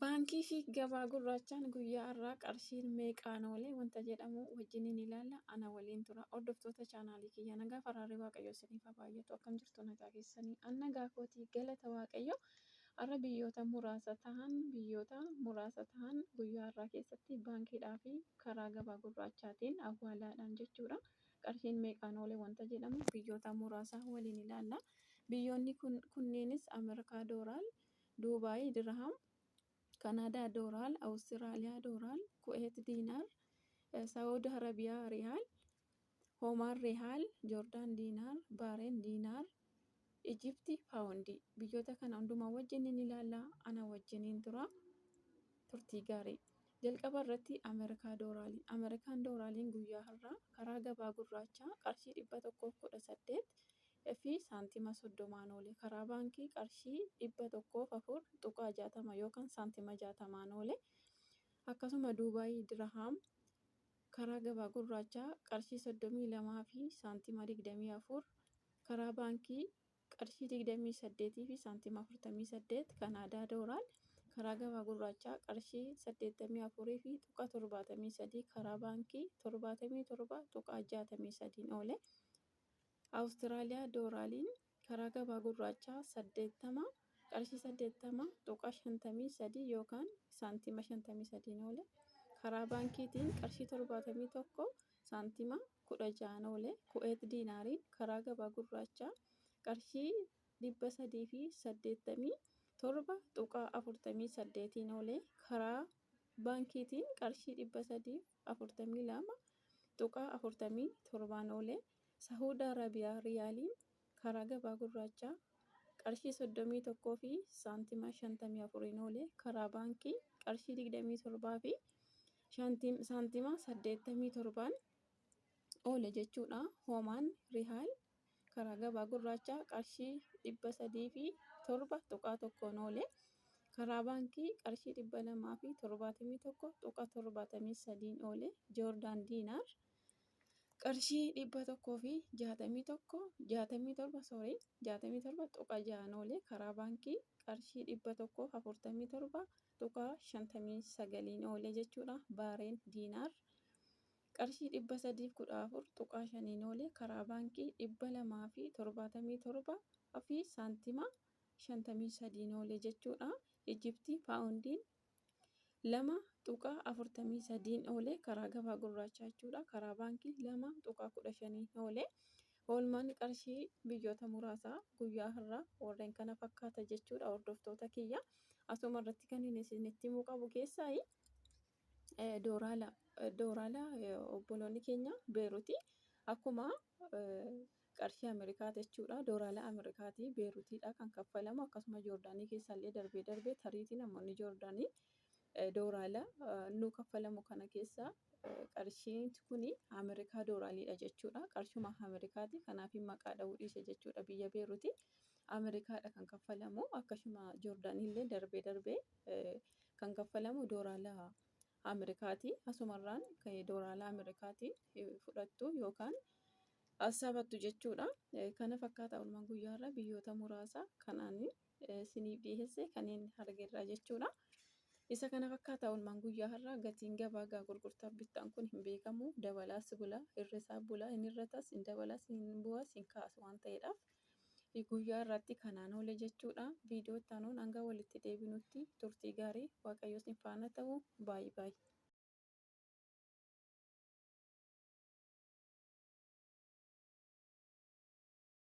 Baankii fi gabaa gurraachaan guyyaa har'aa qarshiin meeqaan oole wanta jedhamu wajjiniin ilaalla. Ana waliin tura. Hordoftoota chaanaalii kiyya nagaa faraarri Waaqayyoo isiniif haa baay'atu. Akkam jirtu nagaa keessanii? An nagaa kootii galata Waaqayyo. Har'a biyyoota muraasa tahan guyyaa har'aa keessatti baankiidhaa fi karaa gabaa gurraachaatiin awwaalaadhaan jechuudha. Qarshiin meeqaan oole wanta jedhamu biyyoota muraasa waliin ilaalla. Biyyoonni kunneenis Ameerikaa Doolaar, Duubaay Dirham, Kanaadaa Doolaar, Awustiraaliyaa Doolaar, Kuweet Diinaar, Saawud Arabiyaa Riyaal, Omaan Riyaal, Joordaan Diinaar, Baareen Diinaar, Ijipti Paawundii. Biyyoota kana hundumaa wajjiniin ilaalla. Ana wajjiniin tura. Turtii gaarii. Jalqaba irratti Ameerikaa Doolaariin. Ameerikaan Doolaariin guyyaa har'aa karaa gabaa gurraachaa qarshii 118 fi saantima 30n oole. Karaa baankii qarshii 104.60 yookaan saantima 60n oole. Akkasuma Duubaay Dirhaam karaa gabaa gurraachaa qarshii 32 fi saantima 24, karaa baankii qarshii 28 fi saantima 48. Kanaadaa Doolaar karaa gabaa gurraachaa qarshii 84 fi tuqaa 73, karaa baankii 77.63 oole. Awustiraaliyaa Doolaariin karaa gabaa gurraachaa 80 qarshii 80.53 yookaan saantima 53 oole. Karaa baankiitiin qarshii 71 saantima 16 oole. Kuweet diinaariin karaa gabaa gurraachaa qarshii 387.48 oole. Karaa baankiitiin qarshii 342.47 oole. Saawud Arabiyaa Riyaaliin karaa gabaa gurraachaa qarshii 31 fi saantima 54 oole. Karaa baankii qarshii 27 fi saantima 87 oole jechuudha. Omaan Riyaal karaa gabaa gurraachaa qarshii 307.1 oole. Karaa baankii qarshii 271.73 oole. Joordaan Diinaar qarshii 161, 67, sorry, 67.6 oole. Karaa baankii qarshii 147.59 oole jechuudha. Baareen Diinaar qarshii 314.5 oole. Karaa baankii 277 fi saantima 53 oole jechuudha. Ijiptii paawundiin 2.43 oole karaa gabaa gurraachaa jechuudha. Karaa baankii 2.15 oole. Oolmaan qarshii biyyoota muraasaa guyyaa har'aa warreen kana fakkaata jechuudha, hordoftoota kiyya. Asuma irratti kan inni isinitti himuu qabu keessaa dooraala obboloonni keenya Beeruuti. Akkuma qarshii Ameerikaati jechuudha. Dooraala Ameerikaati Beeruutiidha kan kaffalamu. Akkasuma Joordaanii keessallee darbee darbee tariitii namoonni Joordaanii dooraala nu kaffalamu kana keessa qarshiin kuni Ameerikaa dooraaliidha jechuudha. Qarshuma Ameerikaati. Kanaaf maqaa dha'uu dhiise jechuudha biyya Beeruuti. Ameerikaadha kan kaffalamu. Akkasuma Joordaaniillee darbee darbee kan kaffalamu dooraala Ameerikaati. Asumarraan dooraala Ameerikaatiin fudhattu yookaan assaabattu jechuudha. Kana fakkaata oolmaan guyyaarraa biyyoota muraasa kanaan isiniif dhiyeesse kanneen argerraa jechuudha. Isa kana fakkaata oolmaan guyyaa har'aa. Gatiin gabaa gaa gurgurtaa bittaan kun hin beekamu. Dabalaas bulaa, hir'isaa bulaa, hin hir'atas, hin dabalaas, hin bu'as, hin kaasu waan ta'eedhaaf. Guyyaa irratti kanaan oole jechuudha. Viidiyoo itti aanuun hanga walitti deebinutti turtii gaarii. Waaqayyo isin faana ta'u. Baay'ee baay'ee.